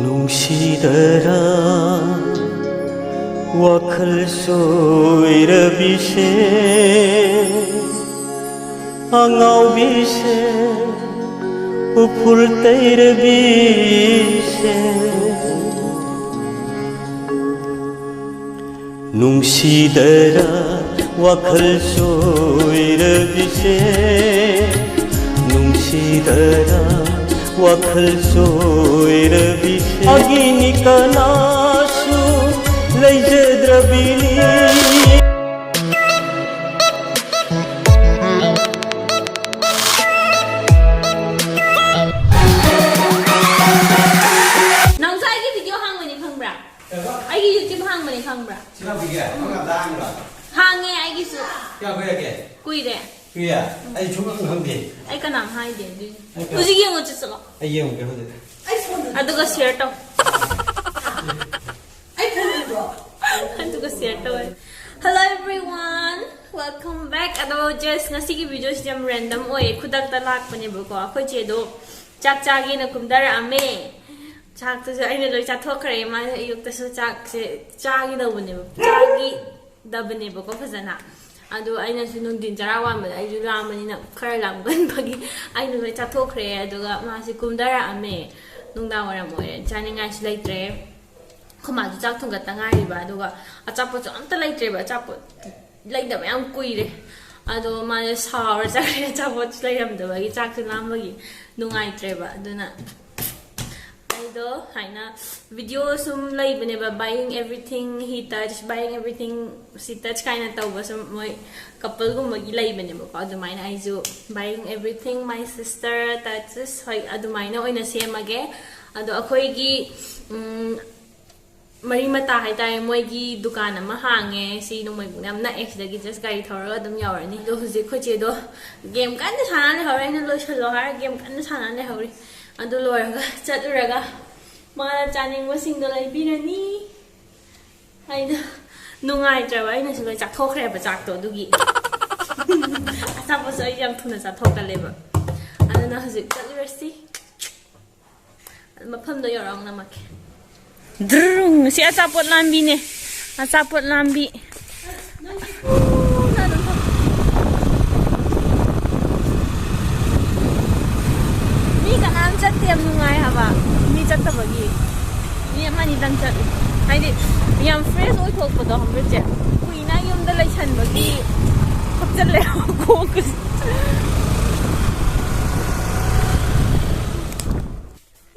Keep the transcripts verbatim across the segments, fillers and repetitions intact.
ꯅꯨꯡꯁꯤꯗꯔꯥ ꯋꯥꯈꯜ ꯆꯣꯏꯔꯕꯤꯁꯦ, ꯑꯉꯥꯎꯕꯤꯁꯦ, ꯎꯐꯨꯜ ꯇꯩꯔꯕꯤꯁꯦ꯫ ꯅꯨꯡꯁꯤꯗꯔꯥ ꯋꯥꯈꯜ ꯆꯣꯏꯔꯕꯤꯁꯦ, ꯅꯨꯡꯁꯤꯗꯔꯥ ꯋꯥꯈꯜ ꯆꯣꯏꯔꯕꯤꯁꯦ꯫ ꯑꯩꯒꯤꯅꯤ ꯀꯅꯥꯁꯨ ꯂꯩꯖꯗ꯭ꯔꯕꯤꯅꯤ꯫ ꯅꯪꯁꯨ ꯑꯩꯒꯤ ꯚꯤꯗꯤꯑꯣ ꯍꯥꯡꯕꯅꯤ ꯈꯪꯕ꯭ꯔꯥ? ꯀꯩꯕ? ꯑꯩꯒꯤ YouTube ꯍꯥꯡꯕꯅꯤ ꯈꯪꯕ꯭ꯔꯥ? ꯁꯤ ꯂꯥꯛꯄꯤꯒꯦ? ꯅꯪ ꯌꯥꯝ ꯂꯥꯡꯉꯤꯕ? ꯍꯥꯡꯉꯦ ꯑꯩꯒꯤꯁꯨ꯫ ꯀꯌꯥꯝ ꯀꯨꯏꯔꯒꯦ? ꯀꯨꯏꯔꯦ꯫ ꯀꯨꯏꯔꯦ? ꯑꯩ ꯁꯨꯡꯈꯪ ꯈꯪꯗꯦ꯫ ꯑꯩ ꯀꯅꯥꯝ ꯍꯥꯏꯗꯦ ꯑꯗꯨꯏꯅꯦ꯫ ꯑꯩ ꯀ- ꯍꯧꯖꯤꯛ ꯌꯦꯡꯉꯣ ꯆꯠꯂꯣ꯫ ꯑꯩ ꯌꯦꯡꯉꯨꯒꯦ ꯍꯧꯖꯤꯛ꯫ ꯑꯗꯨꯒ share ꯇꯧ꯫ ꯑꯩ ꯐꯣꯟ ꯎꯕ꯭ꯔꯣ? ꯑꯗꯨꯒ share ꯇꯧꯋꯦ꯫ Hello everyone, welcome back. ꯑꯗꯣ just ꯉꯁꯤꯒꯤ ꯚꯤꯗꯤꯑꯣꯁꯤꯗꯤ ꯌꯥꯝ random ꯑꯣꯏꯌꯦ, ꯈꯨꯗꯛꯇ ꯂꯥꯛꯄꯅꯦꯕꯀꯣ꯫ ꯑꯩꯈꯣꯏ ꯆꯦꯗꯣ ꯆꯥꯛ ꯆꯥꯒꯦꯅ ꯀꯨꯝꯊꯔꯛꯑꯝꯃꯦ꯫ ꯆꯥꯛꯇꯨꯁꯨ ꯑꯩꯅ ꯂꯣꯏ ꯆꯥꯊꯣꯛꯈ꯭ꯔꯦ꯫ ꯃꯥꯁꯦ ꯑꯌꯨꯛꯇꯁꯨ ꯆꯥꯛꯁꯦ ꯆꯥꯒꯗꯧꯕꯅꯦꯕ, ꯆꯥꯈꯤꯗꯕꯅꯦꯕꯀꯣ ꯐꯖꯅ꯫ ꯑꯗꯣ ꯑꯩꯅꯁꯨ ꯅꯨꯡꯊꯤꯟ ꯆꯔꯥ ꯋꯥꯟꯕꯗ ꯑꯩꯁꯨ ꯂꯥꯝꯕꯅꯤꯅ ꯈꯔ ꯂꯥꯝꯒꯟꯕꯒꯤ ꯑꯩꯅ ꯂꯣꯏ ꯆꯥꯊꯣꯛꯈ꯭ꯔꯦ꯫ ꯑꯗꯨꯒ ꯃꯥꯁꯦ ꯀꯨꯝꯊꯔꯛꯑꯝꯃꯦ, ꯅꯨꯡꯗꯥꯡ ꯋꯥꯏꯔꯝ ꯑꯣꯏꯔꯦ, ꯆꯥꯅꯤꯡꯉꯥꯏꯁꯨ ꯂꯩꯇ꯭ꯔꯦ꯫ ꯑꯩꯈꯣꯏ ꯃꯥꯁꯨ ꯆꯥꯛ ꯊꯣꯡꯒꯠꯇ ꯉꯥꯏꯔꯤꯕ, ꯑꯗꯨꯒ ꯑꯆꯥꯄꯣꯠꯁꯨ ꯑꯝꯇ ꯂꯩꯇ꯭ꯔꯦꯕ, ꯑꯆꯥꯄꯣꯠ ꯂꯩꯗꯕ ꯌꯥꯝ ꯀꯨꯏꯔꯦ꯫ ꯑꯗꯣ ꯃꯥꯁꯦ ꯁꯥꯎꯔ ꯆꯠꯈ꯭ꯔꯦ ꯑꯆꯥꯄꯣꯠꯁꯨ ꯂꯩꯔꯝꯗꯕꯒꯤ, ꯆꯥꯛꯁꯨ ꯂꯥꯝꯕꯒꯤ ꯅꯨꯡꯉꯥꯏꯇ꯭ꯔꯦꯕ꯫ ꯑꯗꯨꯅ ꯑꯩꯗꯣ ꯍꯥꯏꯅ ꯚꯤꯗꯤꯑꯣ ꯁꯨꯝ ꯂꯩꯕꯅꯦꯕ, buying everything he touch, buying everything she touch ꯀꯥꯏꯅ ꯇꯧꯕ ꯁꯨꯝ ꯃꯣꯏ coupleꯒꯨꯝꯕꯒꯤ ꯂꯩꯕꯅꯦꯕꯀꯣ꯫ ꯑꯗꯨꯃꯥꯏꯅ ꯑꯩꯁꯨ buying everything my sister touches, ꯍꯣꯏ, ꯑꯗꯨꯃꯥꯏꯅ ꯑꯣꯏꯅ ꯁꯦꯝꯃꯒꯦ꯫ ꯑꯗꯣ ꯑꯩꯈꯣꯏꯒꯤ ꯎꯝ, ꯃꯔꯤ ꯃꯇꯥ ꯍꯥꯏꯇꯥꯔꯦ, ꯃꯣꯏꯒꯤ ꯗꯨꯀꯥꯟ ꯑꯃ ꯍꯥꯡꯉꯦ ꯁꯤ ꯅꯣꯡꯃꯩꯕꯨꯡꯗ, ꯌꯥꯝ ꯅꯛꯑꯦ ꯁꯤꯗꯒꯤ, just ꯒꯥꯔꯤ ꯊꯧꯔꯒ ꯑꯗꯨꯝ ꯌꯧꯔꯅꯤ꯫ ꯑꯗꯣ ꯍꯧꯖꯤꯛ ꯑꯩꯈꯣꯏ ꯆꯦꯗꯣ ꯒꯦꯝ ꯀꯟꯅ ꯁꯥꯟꯅ ꯂꯩꯍꯧꯔꯦ, ꯑꯩꯅ ꯂꯣꯏꯁꯜꯂꯣ ꯍꯥꯏꯔꯒ ꯒꯦꯝ ꯀꯟꯅ ꯁꯥꯟꯅ ꯂꯩꯍꯧꯔꯤ꯫ ꯑꯗꯨ ꯂꯣꯏꯔꯒ ꯆꯠꯂꯨꯔꯒ ꯃꯥꯅ ꯆꯥꯅꯤꯡꯕꯁꯤꯡꯗꯣ ꯂꯩꯕꯤꯔꯅꯤ꯫ ꯑꯩꯅ ꯅꯨꯡꯉꯥꯏꯇ꯭ꯔꯕ, ꯑꯩꯅꯁꯨ ꯂꯣꯏ ꯆꯥꯊꯣꯛꯈ꯭ꯔꯦꯕ ꯆꯥꯛꯇꯣ, ꯑꯗꯨꯒꯤ꯫ ꯑꯆꯥꯄꯣꯠꯁꯨ ꯑꯩ ꯌꯥꯝ ꯊꯨꯅ ꯆꯥꯊꯣꯛꯀꯜꯂꯦꯕ꯫ ꯑꯗꯨꯅ ꯍꯧꯖꯤꯛ ꯆꯠꯂꯨꯔꯁꯤ꯫ ꯃꯐꯝꯗꯣ ꯌꯧꯔꯛꯑꯣ, ꯅꯝꯃꯛꯀꯦ꯫ ꯗ꯭ꯔꯨꯡ! ꯁꯤ ꯑꯆꯥꯄꯣꯠ ꯂꯥꯝꯕꯤꯅꯦ꯫ ꯑꯆꯥꯄꯣꯠ ꯂꯥꯝꯕꯤ꯫ ꯃꯤ ꯀꯅꯥꯝ ꯆꯠꯇꯦ, ꯌꯥꯝ ꯅꯨꯡꯉꯥꯏ ꯍꯥꯏꯕ꯫ ꯃꯤ ꯆꯠꯇꯕꯒꯤ꯫ ꯃꯤ ꯑꯃꯅꯤꯗꯪ ꯆꯠꯂꯤ꯫ ꯍꯥꯏꯗꯤ, ꯌꯥꯝ fresh ꯑꯣꯏꯊꯣꯛꯄꯗꯣ, ꯈꯪꯕ꯭ꯔꯥ ꯆꯦ? ꯀꯨꯏꯅ ꯌꯨꯝꯗ ꯂꯩꯁꯟꯕꯒꯤ ꯐꯛꯆꯜꯂꯦ ꯀꯣꯛꯀꯁꯦ꯫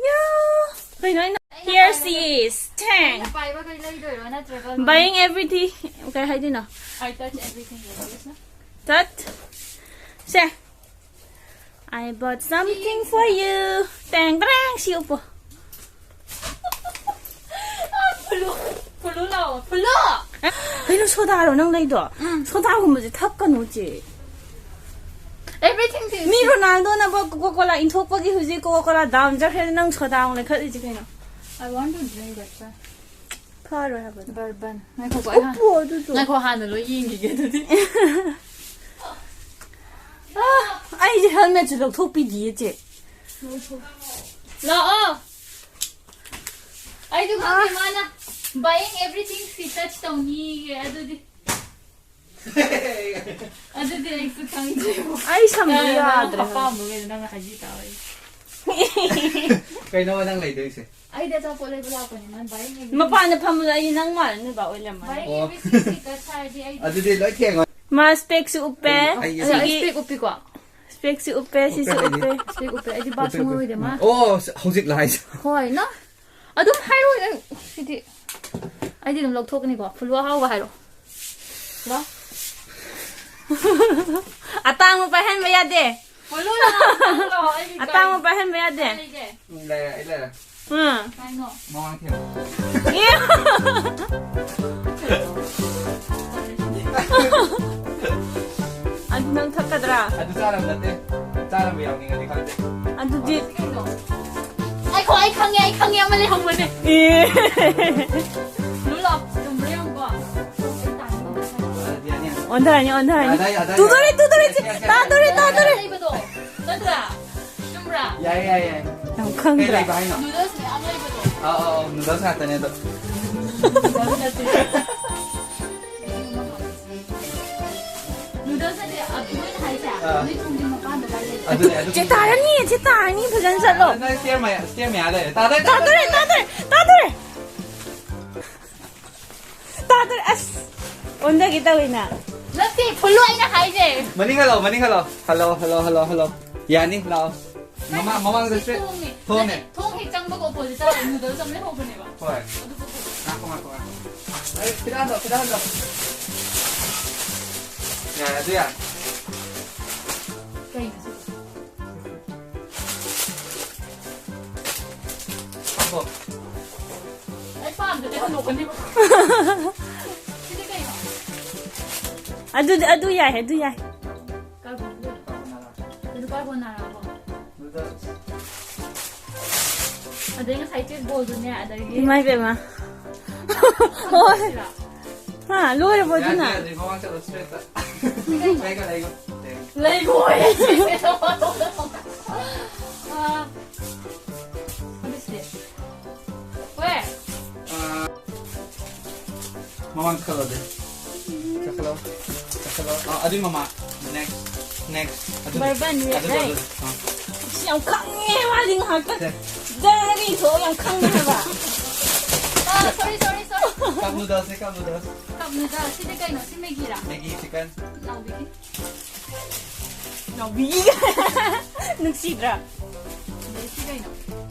ꯌꯥ! ꯀꯩꯅꯣ ꯑꯩꯅ, here she is. Tang. ꯑꯩꯅ ꯄꯥꯏꯕꯈꯩ ꯂꯩꯗꯣꯏꯔꯣ, ꯅꯠꯇ꯭ꯔꯒ buying everything. ꯀꯩ ꯍꯥꯏꯗꯣꯏꯅꯣ? I touch everything like this, no? Touch. Say. I bought something for you. ꯇꯦꯡ ꯇꯔꯦꯡ ꯁꯤ ꯎꯞꯄꯣ꯫ ꯐꯨꯂꯨ, ꯐꯨꯂꯨ ꯂꯥꯛꯑꯣ, ꯐꯨꯂꯨ! ꯀꯩꯅꯣ, ꯁꯣꯗꯥꯔꯣ ꯅꯪ ꯂꯩꯗꯣ? ꯎꯝ꯫ ꯁꯣꯗꯥꯒꯨꯝꯕꯁꯦ ꯊꯛꯀꯅꯨ, ꯆꯦ꯫ Everything is ꯃꯤ ꯔꯣꯅꯥꯜꯗꯣꯅ ꯕ-, Coca-Cola ꯏꯟꯊꯣꯛꯄꯒꯤ ꯍꯧꯖꯤꯛ Coca-Cola down ꯆꯠꯈ꯭ꯔꯦ, ꯅꯪ ꯁꯣꯗꯥ ꯑꯃꯨꯛ ꯂꯩꯈꯠꯂꯤꯁꯦ ꯀꯩꯅꯣ? I want to drink, that's why. ꯐꯔꯣꯏ ꯍꯥꯏꯕꯗꯣ꯫ Bourbon. ꯉꯥꯏꯈꯣꯀꯣ, ꯑꯩ ꯍꯥꯟ-, ꯎꯞꯄꯣ ꯑꯗꯨꯗꯣ꯫ ꯉꯥꯏꯈꯣ, ꯍꯥꯟꯅ ꯂꯣꯏ ꯌꯦꯡꯈꯤꯒꯦ ꯑꯗꯨꯗꯤ꯫ ꯑꯥ, ꯑꯩꯁꯦ helmetꯁꯨ ꯂꯧꯊꯣꯛꯄꯤꯗꯤꯌꯦ, ꯆꯦ꯫ ꯂꯥꯛꯑꯣ꯫ ꯑꯩꯁꯨ ꯈꯪꯗꯦ, ꯑꯥ꯫ ꯃꯥꯅ buying everything she touch ꯇꯧꯅꯤꯌꯦ, ꯑꯗꯨꯗꯤ꯫ ꯑꯗꯨꯗꯤ ꯑꯩꯁꯨ ꯈꯪꯗ꯭ꯔꯦꯕꯣ꯫ ꯑꯩ ꯁꯝꯗꯣ ꯑꯦ, ꯅꯪ ꯌꯥꯗ꯭ꯔꯦ꯫ ꯑꯄꯥꯝꯕꯈꯩꯗꯣ ꯅꯪꯅ ꯍꯥꯏꯕꯤ ꯇꯥꯕ ꯑꯩ꯫ ꯀꯩꯅꯣꯕ ꯅꯪ ꯂꯩꯗꯣꯏꯁꯦ? ꯑꯩꯗꯤ ꯑꯆꯥꯄꯣꯠ ꯂꯩꯕ ꯂꯥꯛꯄꯅꯤ, ꯃꯥꯅ buying everything꯫ ꯃꯄꯥꯟꯗ ꯐꯝꯕꯗꯣ ꯑꯩꯗꯤ ꯅꯪ ꯃꯥꯜꯂꯦ, ꯅꯣꯏ ꯕꯥ ꯑꯣꯏ ꯂꯩꯔꯝꯃꯅꯤ꯫ Buying ꯑꯣ꯫ Everything she touch ꯍꯥꯏꯔꯗꯤ ꯑꯩꯗꯤ ꯑꯗꯨꯗꯤ ꯂꯣꯏ ꯊꯦꯡꯉꯣ꯫ ꯃꯥ specꯁꯨ ꯎꯞꯄꯦ꯫ ꯑꯩ, ꯑꯩ ꯑꯗꯒꯤ specꯁꯨ ꯎꯞꯄꯤꯀꯣ? Specꯁꯨ ꯎꯞꯄꯦ, ꯁꯤꯁꯨ ꯎꯞꯄꯦ ꯍꯥꯏꯗꯤ? ꯎꯞꯄꯦ꯫ Spec ꯎꯞꯄꯦ꯫ ꯑꯩꯗꯤ ꯎꯞꯄꯦ, ꯕꯥ ꯁꯨꯡꯑꯣꯏ ꯎꯞꯄꯦ꯫ ꯑꯣꯏꯗꯦ ꯃꯥ꯫ ꯑꯣ, ꯍꯧꯖꯤꯛꯂ ꯍꯥꯏꯁꯦ? ꯍꯣꯏ, ꯅ? ꯑꯗꯨꯝ ꯍꯥꯏꯔꯣꯏ ꯅꯪ꯫ ꯁꯤꯗꯤ ꯑꯩꯗꯤ ꯑꯗꯨꯝ ꯂꯧꯊꯣꯛꯀꯅꯤꯀꯣ꯫ ꯐꯨꯂꯨ ꯑꯍꯥꯎꯕ ꯍꯥꯏꯔꯣ꯫ ꯂꯥꯎ꯫ ꯑꯇꯥꯡꯕ ꯄꯥꯏꯍꯟꯕ ꯌꯥꯗꯦ꯫ ꯐꯨꯂꯨ ꯂꯥꯎ, ꯂꯥꯎ, ꯑꯩꯒꯤ ꯑꯇꯥꯡꯕ ꯀꯔꯤ ꯄꯥꯏꯍꯟꯕ ꯌꯥꯗꯦ꯫ ꯂꯩꯒꯦ? ꯎꯝ, ꯂꯩꯔꯦ, ꯑꯩ ꯂꯩꯔꯦ꯫ ꯎꯝ꯫ ꯀꯩꯅꯣ? ꯃꯃꯥꯡ ꯊꯦꯡ꯫ ꯑꯦ! ꯑꯗꯨ ꯅꯪ ꯊꯛꯀꯗ꯭ꯔꯥ? ꯑꯗꯨ ꯆꯥꯔꯝ ꯅꯠꯇꯦ꯫ ꯆꯥꯔꯝꯕ ꯌꯥꯎꯅꯤꯡꯉꯗꯤ ꯈꯪꯗꯦ꯫ ꯑꯗꯨꯗꯤ ꯀꯩꯅꯣ? ꯉꯥꯏꯈꯣ, ꯑꯩ ꯈꯪꯉꯦ, ꯑꯩ ꯈꯪꯉꯦ, ꯑꯃ ꯂꯩꯍꯧꯕꯅꯦ꯫ ꯑꯦ! ꯂꯨ ꯂꯥꯎ, ꯆꯨꯝꯕ꯭ꯔꯥ ꯌꯦꯡꯉꯨꯀꯣ꯫ ꯑꯗꯨꯗꯤ ꯌꯥꯅꯤ, ꯌꯥꯅꯤ꯫ ꯑꯣꯟꯊꯔꯅꯤ, ꯑꯣꯟꯊꯔꯅꯤ꯫ ꯌꯥꯗꯥ, ꯌꯥꯗꯥ, ꯇꯨꯗꯣꯔꯦ, ꯌꯥꯗꯥ꯫ ꯇꯨꯗꯣꯔꯦ, ꯌꯥꯅꯤ, ꯌꯥꯅꯤ, ꯇꯥꯗꯣꯔꯦ, ꯌꯥꯅꯤ꯫ ꯇꯥꯗꯣꯔꯦ꯫ ꯂꯩꯕꯗꯣ, ꯅꯠꯇ꯭ꯔꯥ? ꯆꯨꯝꯕ꯭ꯔꯥ? ꯌꯥꯏ, ꯌꯥꯏ, ꯌꯥꯏ꯫ ꯈꯪꯗ꯭ꯔꯥ? ꯀꯩ ꯂꯩꯕ ꯍꯥꯏꯅꯣ? ꯅꯨꯗꯜꯁ ꯃꯌꯥꯝ ꯂꯩꯕꯗꯣ꯫ ꯑꯥ, ꯑꯥ, ꯑꯥ, ꯅꯨꯗꯜꯁ ꯉꯥꯛꯇꯅꯦ ꯑꯗꯣ꯫ ꯅꯨꯗꯜꯁ ꯅꯠꯇꯦ꯫ ꯅꯨꯗꯜꯁ ꯅꯠꯇꯦ, ꯑ, ꯃꯣꯏꯅ ꯍꯥꯏꯁꯦ, ꯑꯥ꯫ ꯅꯣꯏ ꯊꯣꯡꯒꯤ ꯃꯄꯥꯟꯗ ꯂꯩ꯫ ꯑꯗꯨꯅꯦ, ꯑꯗꯨ ꯆꯦ ꯇꯥꯔꯅꯤ, ꯆꯦ ꯇꯥꯔꯅꯤ, ꯐꯖꯅ ꯆꯠꯂꯣ꯫ ꯅꯪ ꯁ꯭ꯇꯦꯌꯔ ꯃꯌꯥ-, ꯁ꯭ꯇꯦꯌꯔ ꯃꯌꯥ ꯂꯩꯔꯦ꯫ ꯇꯥꯗꯣꯔꯦ, ꯇꯥꯗꯣꯔꯦ, ꯇꯥꯗꯣꯔꯦ, ꯇꯥꯗꯣꯔꯦ꯫ ꯇꯥꯗꯣꯔꯦ, ꯑꯁ꯫ ꯑꯣꯟꯊꯒꯦ ꯇꯧꯋꯤꯅ꯫ ꯅꯠꯇꯦ, ꯐꯨꯜꯂꯣ ꯑꯩꯅ ꯍꯥꯏꯁꯦ꯫ ꯃꯅꯤꯡ ꯍꯜꯂꯣ, ꯃꯅꯤꯡ hello. Hello, hello, hello, hello. ꯌꯥꯅꯤ, ꯂꯥꯛꯑꯣ꯫ ꯃꯃꯥ-, ꯃꯃꯥꯡꯗ ꯁꯤ straight꯫ ꯊꯣꯡꯅꯦ꯫ ꯊꯣꯡꯅꯦ꯫ ꯅꯠꯇꯦ, ꯊꯣꯡ ꯍꯦꯛ ꯆꯪꯕꯒ opposite ꯇ ꯅꯨꯗꯜꯁ ꯑꯃ ꯂꯩꯍꯧꯕꯅꯦꯕ꯫ ꯍꯣꯏ꯫ ꯑꯗꯨ ꯄꯨꯊꯣꯛꯑꯣ꯫ ꯉꯥꯏꯈꯣ, ꯉꯥꯏꯈꯣ, ꯉꯥꯏꯈꯣ꯫ ꯑꯩ ꯈꯤꯇꯪ ꯍꯟꯊꯧ, ꯈꯤꯇꯪ ꯍꯟꯊꯧ꯫ ꯌꯥꯔꯦ, ꯑꯗꯨ ꯌꯥꯔꯦ꯫ ꯀꯩꯅꯣ ꯁꯤꯕꯣ? ꯍꯥꯞꯄꯣ꯫ ꯑꯩ ꯄꯥꯝꯗ꯭ꯔꯗꯤ ꯍꯟꯗꯣꯛꯀꯅꯤꯕ꯫ ꯁꯤꯗꯤ ꯀꯩꯅꯣ? ꯑꯗꯨꯗꯤ, ꯑꯗꯨ ꯌꯥꯏ, ꯑꯗꯨ ꯌꯥꯏ꯫ ꯀꯥꯔꯕꯣꯟꯗꯣ? ꯀꯥꯔꯕꯣꯅꯥꯔꯥ꯫ ꯑꯗꯨ ꯀꯥꯔꯕꯣꯅꯥꯔꯥꯕꯣ? ꯅꯨꯗꯜꯁ꯫ ꯑꯗꯩ ꯉꯁꯥꯏ ꯆꯤꯁ ꯕꯣꯜꯗꯨꯅꯦ, ꯑꯗꯒꯤ ꯏꯃꯥ ꯏꯕꯦꯝꯃ꯫ ꯍꯣꯏ꯫ ꯁꯤꯔꯥ? ꯍꯥ, ꯂꯣꯏꯔꯕꯣ ꯑꯗꯨꯅ? ꯌꯥꯗ꯭ꯔꯦ, ꯌꯥꯗ꯭ꯔꯦ, ꯃꯃꯥꯡ ꯆꯠꯂꯣ, straight ꯇ꯫ ꯂꯩꯒꯣ, ꯂꯩꯒꯣ, ꯂꯩꯒꯣ꯫ ꯂꯩꯒꯣ ꯍꯥꯏꯌꯦ꯫ ꯑꯥ, ꯑꯗꯨ ꯁꯤꯗꯤ꯫ ꯍꯣꯏ꯫ ꯑꯥ, ꯃꯃꯥꯡ ꯆꯠꯈꯠꯂꯣ ꯑꯗꯨꯗꯤ꯫ ꯆꯠꯈꯠꯂꯣ꯫ ꯆꯠꯈꯠꯂꯣ꯫ ꯑꯥ, ꯑꯗꯨꯏ ꯃꯃꯥꯡ꯫ Next, next꯫ ꯑꯗꯨ, bourbon, ꯑꯗꯨ, right? ꯑꯗꯨ, ꯑꯥ꯫ ꯑꯁ, ꯌꯥꯝ ꯈꯪꯉꯦ ꯃꯥꯗꯤ ꯉꯥꯏꯍꯥꯛꯇ꯫ ꯁꯦ꯫ ꯖꯔꯒ ꯏꯊꯣꯛꯑꯣ, ꯌꯥꯝ ꯈꯪꯉꯦ ꯍꯥꯏꯕ꯫ ꯑꯥ, sorry, sorry, sorry꯫ Cup noodles ꯅꯦ, cup noodles꯫ Cup noodle꯫ ꯁꯤꯗꯤ ꯀꯩꯅꯣ? ꯁꯤ Maggi ꯔꯥ? Maggi chicken꯫ ꯅꯥꯎꯕꯤꯒꯤ꯫ ꯅꯥꯎꯕꯤ꯫ ꯅꯨꯡꯁꯤꯗ꯭ꯔꯥ? ꯑꯗꯩ ꯁꯤ ꯀꯩꯅꯣ?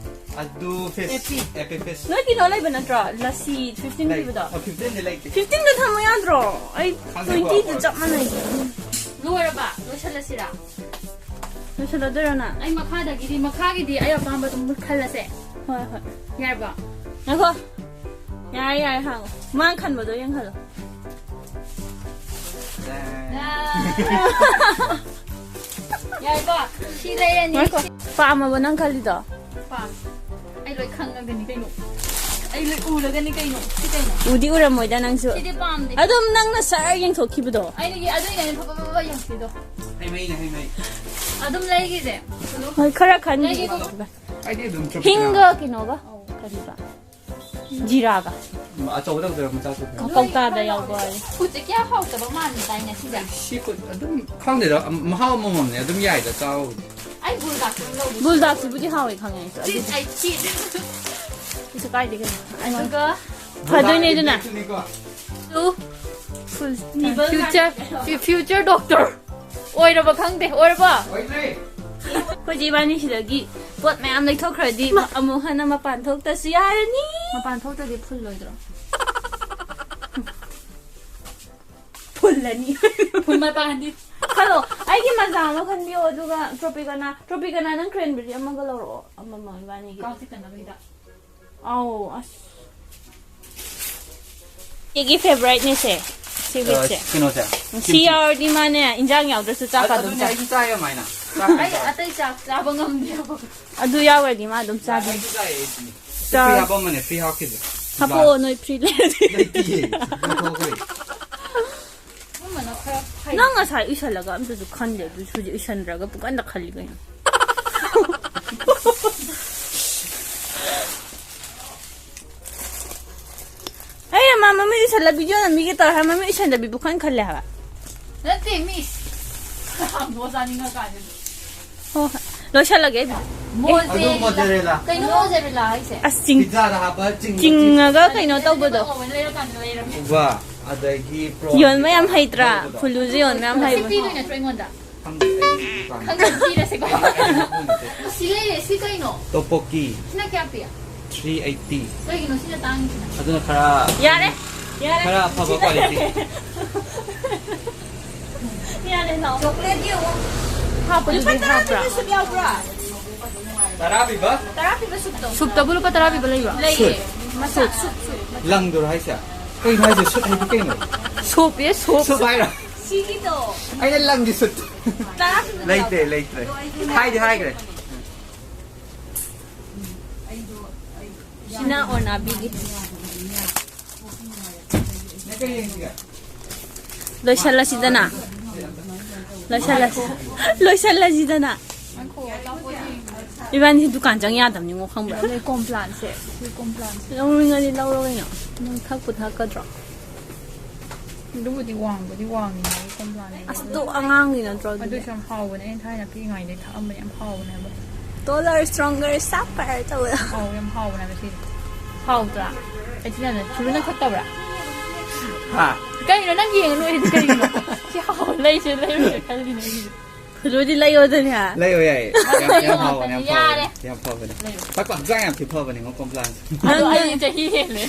ꯑꯗꯨ fish꯫ Epi꯫ Epi fish꯫ ꯅꯣꯏ ꯀꯩꯅꯣ ꯂꯩꯕ ꯅꯠꯇ꯭ꯔꯣ? ꯂꯁꯤ fifteen ꯂꯩ꯫ ꯄꯤꯕꯗꯣ? ꯑ, fifteen ꯗꯤ ꯂꯩꯇꯦ꯫ Fifteen ꯗ ꯊꯝꯃꯨ ꯌꯥꯗ꯭ꯔꯣ? ꯑꯩ ꯈꯪꯗꯦꯀꯣ, twenty ꯗ ꯑꯩꯈꯣꯏ ꯆꯞ ꯃꯥꯟꯅꯩ꯫ ꯂꯣꯏꯔꯕ? ꯂꯣꯏꯁꯜꯂꯁꯤꯔꯥ? ꯂꯣꯏꯁꯜꯂꯗꯣꯏꯔꯣ ꯅꯪ? ꯑꯩ ꯃꯈꯥꯗꯒꯤꯗꯤ, ꯃꯈꯥꯒꯤꯗꯤ ꯑꯩ ꯑꯄꯥꯝꯕ ꯑꯗꯨꯝ ꯈꯜꯂꯁꯦ꯫ ꯍꯣꯏ, ꯍꯣꯏ꯫ ꯌꯥꯔꯕꯣ? ꯉꯥꯏꯈꯣ꯫ ꯌꯥꯔꯦ, ꯌꯥꯔꯦ, ꯍꯥꯡꯉꯣ꯫ ꯃꯥ ꯈꯟꯕꯗꯣ ꯌꯦꯡꯍꯜꯂꯣ꯫ ꯌꯥꯔꯦꯀꯣ? ꯁꯤ ꯂꯩꯔꯅꯤ꯫ ꯉꯥꯏꯈꯣ꯫ ꯄꯥꯝꯃꯕꯣ ꯅꯪ ꯈꯜꯂꯤꯗꯣ? ꯄꯥꯝꯃꯦ꯫ ꯑꯩ ꯂꯣꯏ ꯈꯪꯉꯒꯅꯤ ꯀꯩꯅꯣ꯫ ꯑꯩ ꯂꯣꯏ ꯎꯔꯒꯅꯤ ꯀꯩꯅꯣ꯫ ꯁꯤ ꯀꯩꯅꯣ? ꯎꯗꯤ ꯎꯔꯝꯃꯣꯏꯗ ꯅꯪꯁꯨ꯫ ꯁꯤꯗꯤ ꯄꯥꯝꯗꯦ꯫ ꯑꯗꯨꯝ ꯅꯪꯅ ꯁꯠ ꯌꯦꯡꯊꯣꯛꯈꯤꯕꯗꯣ꯫ ꯑꯩꯅ ꯌꯦ-, ꯑꯗꯨꯏꯅꯦ ꯑꯩꯅ ꯐꯕ ꯐꯕ ꯌꯦꯡꯉꯛꯈꯤꯗꯣ꯫ ꯍꯩꯃꯩꯅꯦ, ꯍꯩꯃꯩ꯫ ꯑꯗꯨꯝ ꯂꯩꯈꯤꯁꯦ꯫ ꯍꯣꯏ, ꯈꯔ ꯈꯟꯈꯤꯒꯦ꯫ ꯂꯩꯒꯦꯀꯣ꯫ ꯑꯩꯗꯤ ꯑꯗꯨꯝ ꯆꯨꯞꯄꯦ꯫ ꯍꯤꯡꯒ ꯀꯩꯅꯣꯒ ꯀꯔꯤꯕ? ꯖꯤꯔꯥꯒ꯫ ꯑꯆꯧꯕ ꯇꯧꯗꯣꯏꯔꯣ, ꯃꯆꯥ ꯇꯧꯗꯣꯏꯔꯣ? ꯀꯧꯇꯥꯗ ꯌꯥꯎꯕ ꯍꯥꯏꯌꯦ꯫ ꯐꯨꯠꯁꯦ ꯀꯌꯥ ꯍꯥꯎꯇꯕ ꯃꯥꯟꯗꯥꯏꯅꯦ ꯁꯤꯁꯦ? ꯁꯤ ꯐꯨꯗ ꯑꯗꯨꯝ ꯈꯪꯗꯦꯗ, ꯃꯍꯥꯎ ꯑꯃꯃꯝꯅꯦ, ꯑꯗꯨꯝ ꯌꯥꯏꯗ ꯆꯥꯕꯕꯨꯗꯤ꯫ ꯑꯩ ꯕꯨꯜꯗꯥꯛꯁꯦ ꯑꯗꯨꯝ ꯂꯧꯒꯦ꯫ ꯕꯨꯜꯗꯥꯛꯁꯤꯕꯨꯗꯤ ꯍꯥꯎꯋꯦ ꯈꯪꯉꯦ ꯑꯩꯁꯨ꯫ ꯑꯗꯨꯗꯤ ꯑꯩ ꯆꯤꯠ꯫ ꯀꯩꯁꯨ ꯀꯥꯏꯗꯦ ꯀꯩꯅꯣ꯫ ꯑꯗꯨꯒ ꯐꯗꯣꯏꯅꯦ ꯑꯗꯨꯅ꯫ ꯕꯨꯜꯗꯥꯛꯁꯤꯅꯤꯀꯣ꯫ ꯇꯨ꯫ ꯅꯤꯕꯜ ꯐ꯭ꯌꯨꯆꯔ, ꯐ꯭ꯌꯨꯆꯔ ꯗꯣꯛꯇꯔ꯫ ꯑꯣꯏꯔꯕ ꯈꯪꯗꯦ꯫ ꯑꯣꯏꯔꯕꯣ? ꯑꯣꯏꯗ꯭ꯔꯦ꯫ ꯑꯩꯈꯣꯏ ꯆꯦ ꯏꯕꯥꯅꯤ ꯁꯤꯗꯒꯤ ꯄꯣꯠ ꯃꯌꯥꯝ ꯂꯩꯊꯣꯛꯈ꯭ꯔꯗꯤ ꯑꯃꯨꯛ ꯍꯟꯅ ꯃꯄꯥꯟ ꯊꯣꯛꯇꯁꯨ ꯌꯥꯔꯅꯤ꯫ ꯃꯄꯥꯟ ꯊꯣꯛꯇ꯭ꯔꯗꯤ ꯐꯨꯜꯂꯣꯏꯗ꯭ꯔꯣ? ꯐꯨꯜꯂꯅꯤ꯫ ꯐꯨꯜ ꯃꯄꯥꯟꯗꯤ꯫ ꯈꯜꯂꯣ, ꯑꯩꯒꯤ ꯃꯖꯥ ꯑꯃ ꯈꯟꯕꯤꯌꯣ, ꯑꯗꯨꯒ ꯇ꯭ꯔꯣꯄꯤꯀꯅꯥ, ꯇ꯭ꯔꯣꯄꯤꯀꯅꯥ, ꯅꯪ ꯀ꯭ꯔꯦꯟꯕꯦꯔꯤ ꯑꯃꯒ ꯂꯧꯔꯛꯑꯣ, ꯑꯃꯃꯝ ꯏꯕꯥꯅꯤꯒꯤ꯫ ꯀꯥꯡ ꯆꯤꯛꯇꯅꯕ ꯍꯤꯗꯥꯛ꯫ ꯑꯧ, ꯑꯁ꯫ ꯑꯩꯒꯤ ꯐꯦꯚꯣꯔꯥꯏꯠꯅꯦ ꯁꯦ, ꯁꯤ ꯑ, ꯋꯤꯠꯁꯦ꯫ ꯀꯩꯅꯣꯁꯦ, ꯁꯤ ꯀꯤꯝꯆꯤ꯫ ꯌꯥꯎꯔꯗꯤ ꯃꯥꯅꯦ, ꯏꯟꯖꯥꯡ ꯌꯥꯎꯗ꯭ꯔꯁꯨ ꯆꯥꯛꯀ ꯑꯗꯨ-, ꯑꯗꯨꯝ ꯑꯗꯨꯅꯦ ꯆꯥꯏ꯫ ꯑꯩꯁꯨ ꯆꯥꯏ ꯑꯗꯨꯃꯥꯏꯅ꯫ ꯆꯥꯛ ꯑꯩ ꯀꯩꯀꯥ꯫ ꯑꯇꯩ ꯆꯥꯛ ꯆꯥꯕ ꯉꯝꯗꯦꯕ꯫ ꯑꯗꯨ ꯌꯥꯎꯔꯗꯤ ꯃꯥ ꯑꯗꯨꯝ ꯆꯥꯕꯅꯤ꯫ ꯑꯩꯁꯨ ꯆꯥꯏ, ꯑꯩꯁꯨ꯫ ꯆꯥ-, ꯐ꯭ꯔꯤ ꯍꯥꯞꯄꯝꯕꯅꯦ, ꯐ꯭ꯔꯤ ꯍꯥꯞꯈꯤꯁꯦ꯫ ꯍꯥꯞꯄꯛꯑꯣ, ꯅꯣꯏ ꯐ꯭ꯔꯤ ꯂꯩꯔꯗꯤ꯫ ꯂꯩꯇꯤꯌꯦ, ꯂꯧꯊꯣꯛꯈ꯭ꯔꯦ꯫ ꯑꯗꯨꯝꯕꯅ ꯈꯔ ꯐꯩ꯫ ꯅꯪ ꯉꯁꯥꯏ ꯎꯏꯁꯜꯂꯒ ꯑꯝꯇꯁꯨ ꯈꯟꯗꯦ, ꯑꯗꯨꯁꯨ ꯍꯧꯖꯤꯛ ꯎꯏꯁꯟꯗ꯭ꯔꯒ ꯄꯨꯡꯀꯟꯗ ꯈꯜꯂꯤ ꯀꯩꯅꯣ? ꯑꯩꯅ ꯃꯥ ꯃꯃꯤꯠ ꯎꯏꯁꯜꯂ ꯚꯤꯗꯤꯑꯣ ꯅꯝꯕꯤꯒꯦ ꯇꯧꯔꯦ ꯍꯥꯏ, ꯃꯃꯤꯠ ꯎꯏꯁꯟꯗꯕꯤ ꯄꯨꯡꯈꯟ ꯈꯜꯂꯦ ꯍꯥꯏꯕ꯫ ꯅꯠꯇꯦ, ꯃꯤꯁ꯫ ꯍꯥꯡꯗꯣꯛꯑ ꯆꯥꯅꯤꯡꯉꯀꯥꯟꯗ꯫ ꯍꯣ, ꯍꯣꯏ꯫ ꯂꯣꯏꯁꯜꯂꯒꯦ ꯑꯩꯕꯨꯗꯤ꯫ ꯃꯣꯖꯦ-, ꯑꯗꯨ ꯃꯣꯖꯦꯔꯦꯂꯥ꯫ ꯀꯩꯅꯣ ꯃꯣꯖꯦꯔꯦꯂꯥ ꯍꯥꯏꯁꯦ? ꯑꯁ, ꯆꯤꯡ-, ꯆꯤꯡꯖꯥꯗ ꯍꯥꯞꯄ ꯆꯤꯡꯕ ꯆꯤꯡꯉꯒ ꯆꯤꯡ-, ꯀꯩꯅꯣ ꯇꯧꯕꯗꯣ꯫ ꯂꯩꯔꯀꯥꯟꯗ ꯂꯩꯔꯝꯃꯦ꯫ ꯎꯕ, ꯑꯗꯒꯤ ꯄ꯭ꯔꯣꯟ ꯌꯣꯟꯕ ꯌꯥꯝ ꯀꯩꯀꯥ ꯍꯩꯇ꯭ꯔꯥ? ꯇꯧꯕꯗꯣ꯫ ꯐꯨꯂꯨꯁꯨ ꯌꯣꯟꯕ ꯌꯥꯝ ꯁꯤ ꯍꯩꯕ꯫ ꯄꯤꯗꯣꯏ ꯅꯠꯇ꯭ꯔꯣ ꯑꯩꯉꯣꯟꯗ? ꯈꯪꯗꯦ, ꯑꯩ ꯗꯨꯀꯥꯟ ꯈꯪꯗꯦ, ꯄꯤꯔꯁꯦꯀꯣ꯫ ꯑꯩ ꯈꯪꯗꯦ꯫ ꯁꯤ ꯂꯩꯔꯦ, ꯁꯤ ꯀꯩꯅꯣ? ꯇꯣꯄꯣꯛꯀꯤ꯫ ꯁꯤꯅ ꯀꯌꯥ ꯄꯤ? Three eighty. ꯀꯩꯒꯤꯅꯣ ꯁꯤꯅ ꯇꯥꯡꯉꯤꯁꯤꯅ? ꯑꯗꯨꯅ ꯈꯔ ꯌꯥꯔꯦ, ꯌꯥꯔꯦ꯫ ꯈꯔ ꯑꯐꯕ ꯀ꯭ꯋꯥꯂꯤꯇꯤ꯫ ꯌꯥꯔꯦ, ꯂꯥꯛꯑꯣ꯫ ꯆꯣꯀ꯭ꯂꯦꯠ ꯌꯦꯡꯉꯣ꯫ ꯍꯥꯞꯄꯗꯨꯗꯤ ꯂꯨꯄꯥ ꯇꯔꯥ ꯍꯥꯞꯄ꯭ꯔꯥ? ꯄꯤꯕ ꯁꯨꯝ ꯌꯥꯎꯕ꯭ꯔꯥ? ꯇꯔꯥ ꯄꯤꯕ? ꯇꯔꯥ ꯄꯤꯕ ꯁꯨꯞꯇꯣ꯫ ꯁꯨꯞꯇꯕꯨ ꯂꯨꯄꯥ ꯇꯔꯥ ꯄꯤꯕ ꯂꯩꯕ꯭ꯔꯣ? ꯂꯩꯌꯦ꯫ ꯁꯨꯞ꯫ ꯃꯆꯥ, ꯁꯨꯞ, ꯁꯨꯞ꯫ ꯂꯪꯗꯨꯔꯣ ꯍꯥꯏꯁꯦ? ꯀꯩꯅꯣ ꯍꯥꯏꯁꯦ? ꯁꯨꯞ ꯍꯥꯏꯗꯤ ꯀꯩꯅꯣ? ꯁꯨꯞ, ꯑꯦ, ꯁꯨꯞ꯫ ꯁꯨꯞ ꯍꯥꯏꯔꯣ? ꯁꯤꯒꯤꯗꯣ꯫ ꯑꯩꯅ ꯂꯪꯒꯤ ꯁꯨꯠ꯫ ꯇꯔꯥ ꯄꯤꯕ ꯂꯩꯇ꯭ꯔꯦ, ꯌꯥꯎꯕ꯭ꯔꯥ? ꯂꯩꯇ꯭ꯔꯦ꯫ ꯍꯥꯏꯗꯤ ꯍꯥꯏꯈ꯭ꯔꯦ꯫ ꯁꯤꯅ ꯑꯣꯔꯅꯥꯕꯤꯒꯤ꯫ ꯂꯣꯏꯁꯜꯂꯁꯤꯗꯅ꯫ ꯂꯣꯏꯁꯜꯂꯁꯤ-, ꯂꯣꯏꯁꯜꯂꯁꯤꯗꯅ꯫ ꯏꯕꯥꯅꯤ ꯗꯨꯀꯥꯟ ꯆꯪ ꯌꯥꯗꯕꯅꯤꯉꯣ, ꯈꯪꯕ꯭ꯔꯥ? ꯂꯩ ꯀꯣꯝꯄ꯭ꯂꯥꯟꯁꯦ, ꯁꯤ ꯀꯣꯝꯄ꯭ꯂꯥꯟꯁꯦ꯫ ꯂꯧꯅꯤꯡꯉꯗꯤ ꯂꯧꯔꯣ ꯀꯩꯅꯣ꯫ ꯅꯪ ꯊꯛꯄꯨ ꯊꯛꯀꯗ꯭ꯔꯣ? ꯑꯗꯨꯕꯨꯗꯤ ꯋꯥꯡꯕꯨꯗꯤ ꯋꯥꯡꯉꯤꯅꯦ ꯀꯣꯝꯄ꯭ꯂꯥꯟ ꯍꯥꯏꯁꯦ꯫ ꯑꯁ, ꯑꯗꯨ ꯑꯉꯥꯡꯒꯤ ꯅꯠꯇ꯭ꯔꯣ ꯑꯗꯨꯗꯤ? ꯑꯗꯨꯁꯨ ꯌꯥꯝ ꯍꯥꯎꯕꯅꯦ, ꯑꯩꯅ ꯊꯥꯏꯅ ꯄꯤꯛꯏꯉꯩꯗꯩ ꯊꯛꯑꯝꯕꯅꯦ, ꯌꯥꯝ ꯍꯥꯎꯕꯅꯦ ꯍꯥꯏꯕ꯫ Taller, stronger, sharper ꯇꯧꯕꯗꯣ꯫ ꯍꯥꯎ, ꯌꯥꯝ ꯍꯥꯎꯕꯅꯦ ꯍꯥꯏꯕ ꯁꯤꯗꯤ꯫ ꯍꯥꯎꯗ꯭ꯔꯥ? ꯑꯩ ꯊꯤꯅꯅꯦ, ꯁꯨꯔꯨ ꯅꯪ ꯊꯛꯇꯕ꯭ꯔꯥ? ꯍꯥ? ꯀꯩꯅꯣ ꯅꯪ ꯌꯦꯡꯉ ꯅꯣꯛꯏꯗꯤ ꯀꯩꯒꯤꯅꯣ? ꯁꯤ ꯍꯥꯎ, ꯂꯩꯁꯦ, ꯂꯩꯔꯨꯁꯦ ꯈꯜꯂꯤꯅꯦ ꯑꯩꯒꯤꯗꯤ꯫ ꯐꯨꯂꯨꯗꯤ ꯂꯩꯌꯣꯗꯅꯦ꯫ ꯂꯩꯌꯣ, ꯌꯥꯏꯌꯦ꯫ ꯌꯥꯝ, ꯌꯥꯝ ꯍꯥꯎꯕꯅꯦ, ꯌꯥꯝ ꯌꯥꯔꯦ꯫ ꯐꯕꯅꯦ, ꯌꯥꯝ ꯐꯕꯅꯦ꯫ ꯂꯩꯌꯣ꯫ ꯄꯥꯛ ꯄꯥꯛ ꯍꯛꯆꯥꯡ ꯌꯥꯝ ꯊꯤ ꯐꯕꯅꯦꯉꯣ, ꯀꯣꯝꯄ꯭ꯂꯥꯟꯁꯦ꯫ ꯑꯗꯣ ꯑꯩ ꯆꯍꯤ ꯍꯦꯜꯂꯦ꯫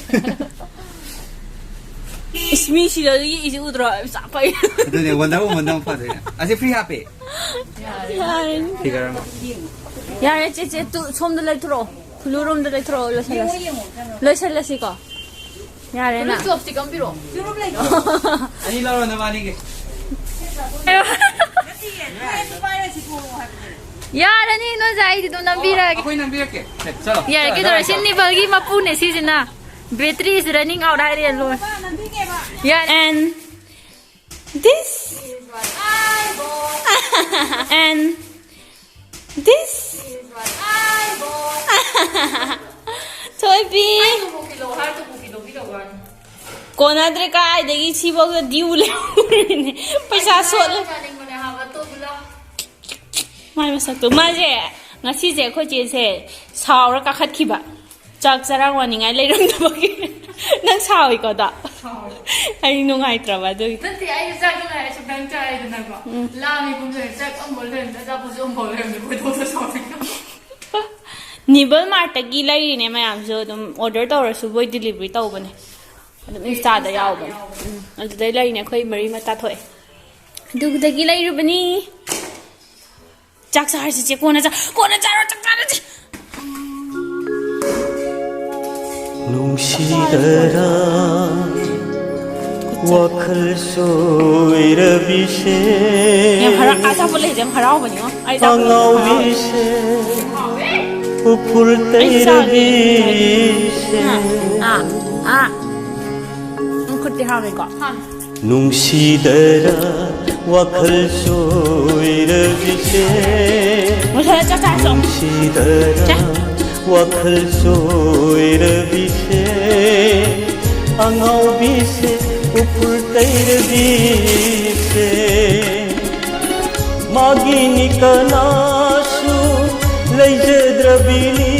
ꯏꯁ, ꯃꯤ ꯁꯤꯗ ꯌꯦꯛꯏꯁꯦ ꯎꯗ꯭ꯔꯣ? ꯆꯥꯄꯩ꯫ ꯑꯗꯨꯅꯦ, Wonder Woman ꯗ ꯑꯃꯨꯛ ꯐꯗꯣꯏꯅꯦ꯫ ꯑꯁꯤ free ꯍꯥꯞꯄꯦ꯫ ꯌꯥꯔꯦ꯫ Figure ꯑꯃ꯫ ꯌꯥꯔꯦ, ꯆꯦ, ꯆꯦ, ꯇꯨ, ꯁꯣꯝꯗ ꯂꯩꯊꯣꯔꯛꯑꯣ꯫ ꯐꯨꯂꯨ ꯔꯣꯝꯗ ꯂꯩꯊꯣꯔꯛꯑꯣ, ꯂꯣꯏꯁꯜꯂꯁꯤ꯫ ꯂꯣꯏꯁꯜꯂꯁꯤꯀꯣ꯫ ꯌꯥꯔꯦ ꯅꯪ꯫ Chopstick ꯑꯃ ꯄꯤꯔꯛꯑꯣ꯫ ꯑꯅꯤ ꯂꯧꯔꯣ ꯅꯕꯥꯅꯤꯒꯤ꯫ ꯌꯥꯔꯅꯤ, ꯅꯣꯏ ꯑꯩꯗꯤ ꯑꯗꯨꯝ ꯅꯝꯕꯤꯔꯛꯑꯒꯦ꯫ ꯑꯩꯈꯣꯏ ꯅꯝꯕꯤꯔꯛꯀꯦ꯫ ꯁꯦ, ꯆꯠꯂꯣ꯫ ꯌꯥꯔꯦ, ꯆꯠꯂꯣ, ꯀꯩꯗꯧꯔꯦ? ꯆꯠꯂꯣ꯫ ꯁꯤ ꯅꯤꯕꯜꯒꯤ ꯃꯄꯨꯅꯦ ꯁꯤꯁꯤꯅ꯫ Battery is running out ꯍꯥꯏꯔꯦ, ꯂꯣꯏ꯫ ꯌꯥꯔꯦ꯫ And this, and this. ꯊꯣꯏꯕꯤ꯫ ꯀꯣꯟꯅꯗ꯭ꯔꯦ, ꯀꯥꯏꯗꯒꯤ ꯁꯤꯐꯥꯎꯗ due ꯂꯩꯍꯧꯔꯤꯅꯦ꯫ ꯄꯩꯁꯥ ꯁꯣꯠꯂꯦ꯫ ꯃꯥꯏ ꯃꯁꯛꯇꯣ꯫ ꯃꯥꯁꯦ ꯉꯁꯤꯁꯦ ꯑꯩꯈꯣꯏ ꯆꯦꯁꯦ ꯁꯥꯎꯔ ꯀꯥꯈꯠꯈꯤꯕ꯫ ꯆꯥꯛ ꯆꯔꯥ ꯋꯥꯅꯤꯡꯉꯥꯏ ꯂꯩꯔꯝꯗꯕꯒꯤ꯫ ꯅꯪ ꯁꯥꯎꯏꯀꯣ ꯑꯗꯣ? ꯁꯥꯎꯋꯦ꯫ ꯑꯩ ꯅꯨꯡꯉꯥꯏꯇ꯭ꯔꯕ ꯑꯗꯨꯒꯤ꯫ ꯅꯠꯇꯦ, ꯑꯩꯁꯨ ꯆꯥꯛ ꯆꯔꯥ ꯁꯨꯛꯆꯪ ꯆꯥꯔꯦꯗꯅꯀꯣ꯫ ꯎꯝ꯫ ꯂꯥꯝꯃꯤ ꯄꯨꯡ ꯆꯥꯛ ꯑꯃꯐꯥꯎ ꯂꯩꯔꯝꯗꯦ, ꯑꯆꯥꯄꯣꯠꯁꯨ ꯑꯃꯐꯥꯎ ꯂꯩꯔꯝꯗꯦ, ꯈꯣꯏꯗꯧꯁꯦ ꯁꯥꯎꯅꯤꯡꯉꯦ꯫ Nibble Mart ꯇꯒꯤ ꯂꯩꯔꯤꯅꯦ ꯃꯌꯥꯝꯁꯨ, ꯑꯗꯨꯝ order ꯇꯧꯔꯁꯨ ꯃꯣꯏ delivery ꯇꯧꯕꯅꯦ꯫ ꯑꯗꯨꯝ Insta ꯗ ꯌꯥꯎꯕꯅꯦ꯫ ꯎꯝ, ꯑꯗꯨꯗꯩ ꯂꯩꯔꯤꯅꯦ, ꯑꯩꯈꯣꯏ ꯃꯔꯤ ꯃꯇꯥ ꯊꯣꯛꯑꯦ꯫ ꯑꯗꯨꯗꯒꯤ ꯂꯩꯔꯨꯕꯅꯤ꯫ ꯆꯥꯛ ꯆꯥꯔꯁꯤ ꯆꯦ, ꯀꯣꯟꯅ ꯆꯥ-, ꯀꯣꯟꯅ ꯆꯥꯔꯣ, ꯆꯥꯛ ꯆꯥꯔꯁꯤ꯫ ꯅꯨꯡꯁꯤꯗꯔꯥ ꯋꯥꯈꯜ ꯁꯣꯏꯔꯕꯤꯁꯦ? ꯌꯥꯝ ꯍꯔꯥꯎ-, ꯑꯆꯥꯄꯣꯠ ꯂꯩꯁꯦ ꯌꯥꯝ ꯍꯔꯥꯎꯕꯅꯤꯉꯣ꯫ ꯑꯩ ꯑꯆꯥꯄꯣꯠ ꯌꯥꯝ ꯍꯔꯥꯎꯋꯦ꯫ ꯑꯉꯥꯎꯕꯤꯁꯦ, ꯎꯐꯨꯜ ꯑꯩ ꯆꯥꯒꯦ꯫ ꯇꯩꯔꯕꯤꯁꯦ꯫ ꯑꯥ, ꯑꯥ, ꯑꯥ꯫ ꯅꯪ ꯈꯨꯠꯇꯤ ꯍꯥꯎꯔꯦꯀꯣ? ꯅꯨꯡꯁꯤꯗꯔꯥ ꯋꯥꯈꯜ ꯆꯣꯏꯔꯕꯤꯁꯦ, ꯃꯨꯊꯠꯂ ꯆꯥꯛ ꯆꯥꯔꯁꯤ ꯂꯥꯛꯑꯣ꯫ ꯅꯨꯡꯁꯤꯗꯅ ꯆꯥ꯫ ꯋꯥꯈꯜ ꯆꯣꯏꯔꯕꯤꯁꯦ, ꯑꯉꯥꯎꯕꯤꯁꯦ, ꯎꯐꯨꯜ ꯇꯩꯔꯕꯤꯁꯦ, ꯃꯥꯒꯤꯅꯤ ꯀꯅꯥꯁꯨ ꯂꯩꯖꯗ꯭ꯔꯕꯤꯅꯤ꯫